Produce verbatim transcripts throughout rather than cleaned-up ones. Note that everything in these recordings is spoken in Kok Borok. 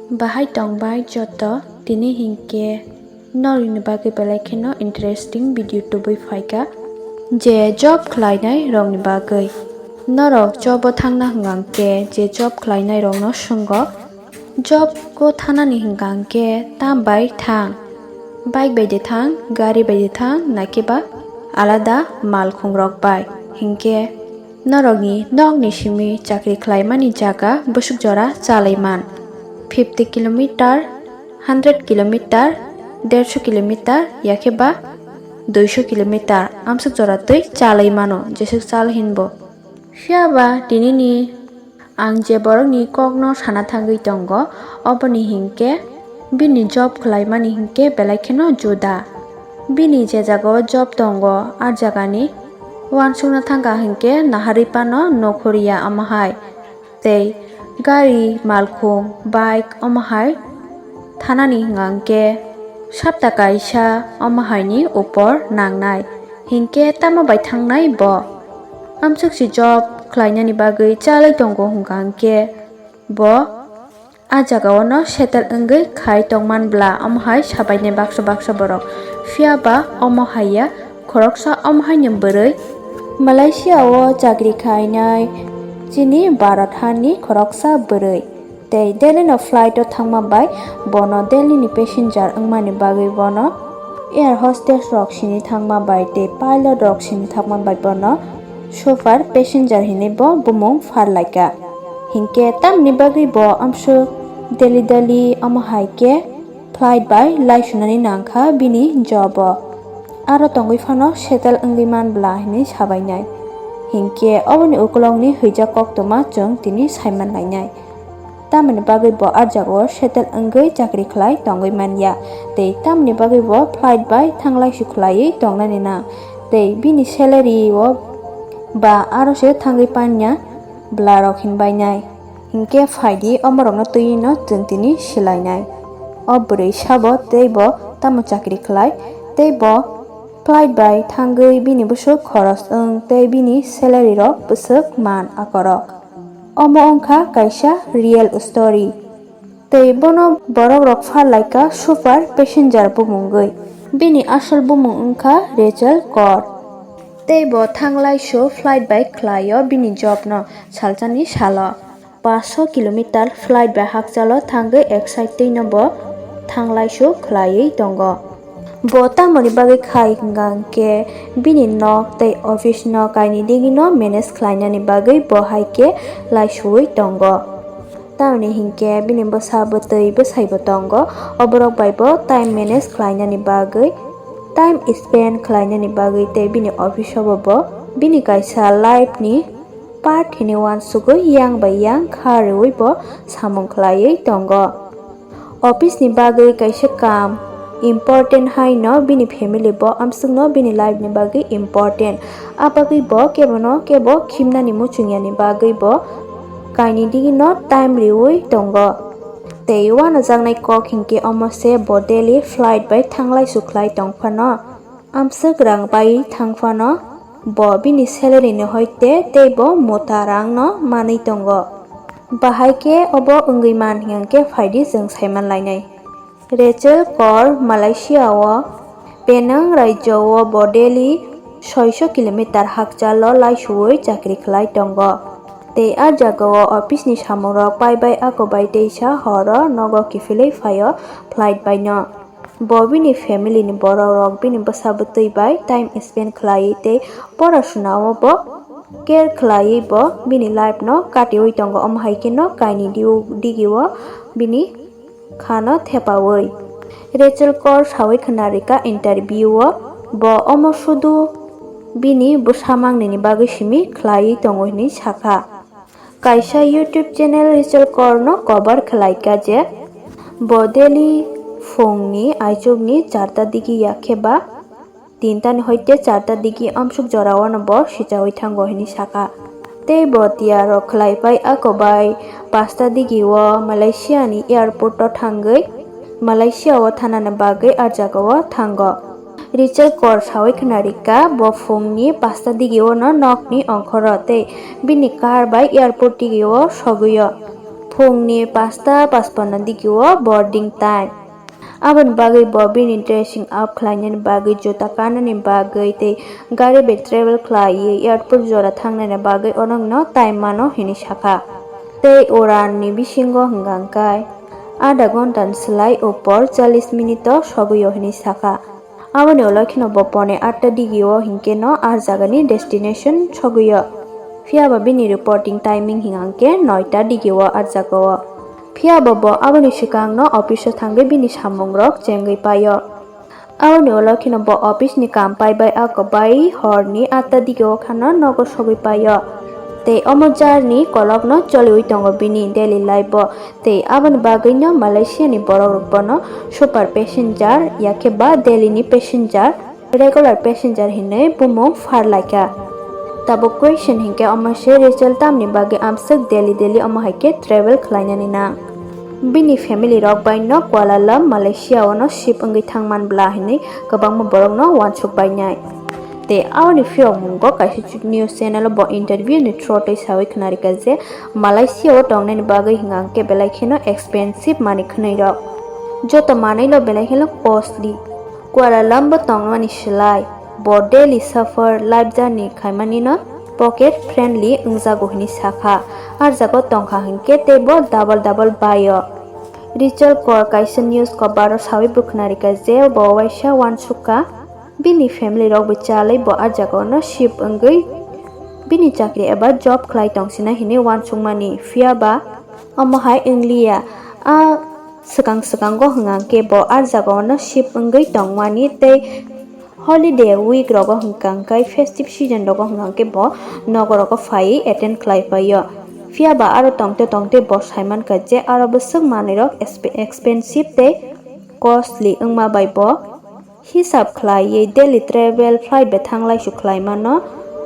Bahai tongbai joto, tini hinkhe norokni bagwi belai kheno interesting video tubui phaikha, je job khlainai rokni bagwi. Norok job o thangna hwnkha khe je job khlainai rokno swngo, job o thanani hwnkha khe tam bai thang, bike bai de thang, gari bai de thang, naikhe ba alada malkhung rok bai. Hinkhe norokni nokni simi chakri khlaimani jaga bwswk jora chalai man, fifty kilometer, hundred kilometer, derso kilometer, yakhe ba duiso kilometer amswk jora twi chalai mano, jeswk chal hinbo. Phiya ba tinini ang je borokni kokno sana thangwi tongo, oboni hinkhe bini job khlaimani hinkhe belai kheno juda. Bini je jagao job tongo, a jagani uansukna thangkha hinkhe naharwi phano nokhoria omo hai. Tei gari, malkhung, bike omo hai thanani hwnkha khe sapta kaisa omo haini upor nangnai, hinkhe tamo bai thangnai bo? Amswk si job khlainani bagwi chalai tongo hwnkha khe bo a jagao no settle wngwi khai tongman bla, omo hai sabainai baksa baksa borok. Phiya ba omo haiya khoroksa omo haini bwrwi Malaysia o chakri khainai chini Bharat hani khoroksa bwrwi. Tei Delhi no flight o thangma bai bono Delhi ni passenger wngmani bagwi bono air hostess rok sini thangma bai tei pilot rok sini thangma bai bono super passenger hinwi bo bumung pharlaikha. Hinkhe tamni bagwi bo amswk Delhi Delhi omo hai khe flight bai laisunani nangkha bini job o. Aro tongwi phano settle wngwi man bla hinwi sabainai. Hinkhe oboni ukulokni hwijak koktwma chwng tini saiman lainai. Tamoni bagwi bo a jagao settle wngwi chakri khlai tongwi manya. Tei tamoni bagwi bo flight bai thanglai su khlaiwi tongnani nang. Tei bini salary o ba aro se thangwi panya bwlarok hinbainai. Hinkhe phaidi omorokno twino chwng tini silainai. O bwrwi sabo tei bo tamo chakri khlai, tei bo flight bai thangwi bini bwswk khoros wng tei bini salary rok bwswk man akorok. Omo wngkha kaisa real story. Tei bono borok rok pharlaikha super passenger bumungwi. Bini asol bumung wngkha Rachel Kor. Tei bo thanglai su flight bai khlaio bini job no salsani salo. Paanch kilometer flight bai hakchalo thangwi excited no bo thanglai su khlaiwi tongo. Bo tamoni bagwi khai hwnkha hwnkhe bini nok tei office no kainwi digino manage khlainani bagwi bo hai khe laisuwi tongo. Tamoni hinkhe bini bwsa bwtwi bwsaibo tongo, oborok bai bo time manage khlainani bagwi, time spend khlainani bagwi tei bini office o bo bo bini kaisa life ni part hinwi uansugwi yang bai yang kha rwui bo samung khlaiwi tongo. Office ni bagwi kaisa kam important hai no bini family bo amswk no bini life ni bagwi important. A bagwi bo kebo no kebo khimnani muchungya ni bagwi bo kainwi digi no time rwui tongo. Tei uanajaknai kok hinkhe omo se bo daily flight bai thanglai su khlai tong phano. Amswk rang pai thang phano bo bini salary ni hoite tei bo mota rang no manwi tongo. Bahai khe obo wngwi man hinkhe phaidi chwng saiman lainai. Rachel Kor Malaysia o Penang rajyo o bo daily soiso kilometer hakchalo laisuwi chakri khlai tongo. Tei a jagao office ni samungrok paibai ako bai teisa horo nogo kiphilwi phaio flight bai no. Bo bini family ni borok rok bini bwsa bwtwi bai time spend khlaiwi tei porasuna o bo care khlaiwi bo bini life no katiwi tongo, omo hai khe no kainwi digi o bini khano thepawi. Rachel Kor sawi khna rika interview o bo omo sudu bini bwsa mangnini bagwi simi khlaiwi tongo hinwi sakha. Kaisa YouTube channel Rachel Kor no cover khlaika je bo daily phungni aichukni charta digi yakhe ba tinta ni hoite charta digi amsuk jorao no bo sichawi thango hinwi sakha. Tei bo tiyar rok khlai pai ako bai pasta digi o Malaysia ni airport o thangwi Malaysia o thanani bagwi a jagao thango. Rachel Kor sawi khna rika, bo phungni pasta digi o no nokni ongkhoro tei bini car bai airport digi o sogwi o. Phungni pasta pachpanno digio boarding time. Aboni bagwi bo bini dressing up khlainani bagwi, juta kanani bagwi tei gari bai travel khlaiwi airport jora thangnani bagwi onokno time mano hinwi sakha. Tei uranni bisingo hwnkha hwnkhe adha ghonta ni slai upor challis minute o sogwi o hinwi sakha. Aboni ulo kheno bo pone atta digio hinkhe no ah jagani destination sogwi o. Phiya ba bini reporting timing hingkha hwnkhe noita digio ah jaga o. Phiya ba bo aboni swkang no office o thangwi bini samung rok chengwi pai o. Aboni ulo kheno bo office ni kam pai bai ako bai horni atta digio khano nogo sogwi pai o. Tei omo journey kolokno choliwi tongo bini daily life o. Tei aboni bagwino Malaysia ni borok rok bono super passenger yakhe ba daily ni passenger, regular passenger hinwi bumung pharlaikha. Tabuk question hinkhe omo se Rachel tamni bagwi amswk daily daily omo hai khe travel khlainani nang? Bini family rok bai no Kuala Lumpur Malaysia o no shift wngwi thangman bla hinwi kwbangma borok no uansuk bainai. Tei aboni phiyokmungo kaisa news channel o bo interview ni through tei sawi khwnarikha je Malaysia o tongnani bagwi hwnkha hwnkhe belai kheno expensive manwi khwnwi rok. Joto manwi no belai kheno costly. Kuala Lumpur tongmani slai bo daily suffer life journey khaimani no pocket friendly wngjago hinwi sakha. Ah jaga o tongkha hwnkhe tei bo double double bai o. Rachel Kor kaisa news cover o sawi bo khwnarikha je bo waisa uansukha. Bini family rok bo chalai bo ah jaga o no shift wngwi bini chakri eba job khlai tongsina hinwi uansukmani, phiya ba omo hai wngliya. A swkang swkango hwnkha hwnkhe bo ah jaga o no shift wngwi tongmani tei holiday week rogo hwnkha hwnkhe festive season rogo hwnkha hwnkhe bo nogo rogo phaiwi attend khlai paio. Phiya ba aro tongte tongte bo saimankha je aro bwswk manwi rok exp-, expensive tei costly wngma bai bo hisab khlaiwi daily travel flight bai thanglai su khlaimano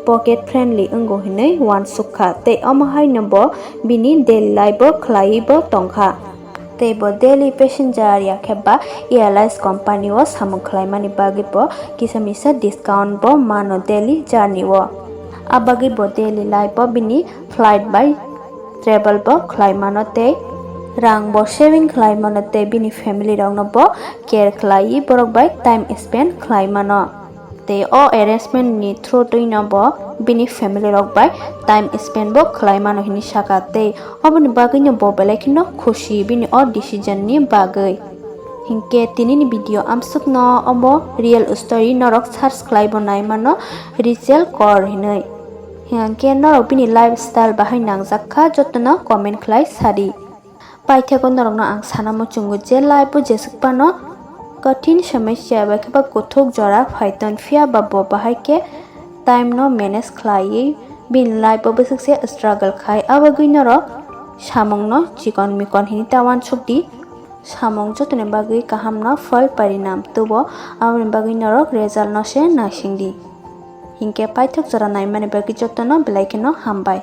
pocket friendly wngo hinwi uansukha tei omo haino bo bini daily life o khlaiwi bo tongkha. Tei bo daily passenger yakhe ba airlines company o samung khlaimani bagwi bo kisa misa discount bo mano daily journey o. Abagwi bo daily life o bini flight bai travel bo khlai mano tei rang bo saving khlai mano tei bini family rok no bo care khlaiwi borok bai time spend khlai mano. Tei o arrangement ni through twi no bo bini family rok bai time spend bo khlai mano hinwi sakha tei oboni bagwi no bo belai kheno khusi bini o decision ni bagwi. Hinkhe tini ni video amswk no omo real story norok search khlai bo nai mano Rachel Kor hinwi. Hinkhe norok bini lifestyle bahai nangjak kha jotono comment khlai sadi. Paithakgo norokno ang sana muchungo je life o jeswk phano kothin somosya bai khe ba kuthuk jora phai ton phiya ba bo bahai khe time no manage khlaiwi bini life o bwswk se struggle khai abagwi norok samung no chikon mikon hinwi ta uansuk di. Samung jotoni bagwi kaham no phol parinam tubo aboni bagwi norok result no se naising di. Hinkhe paithak jora naimani bagwi jotono belai kheno hambai.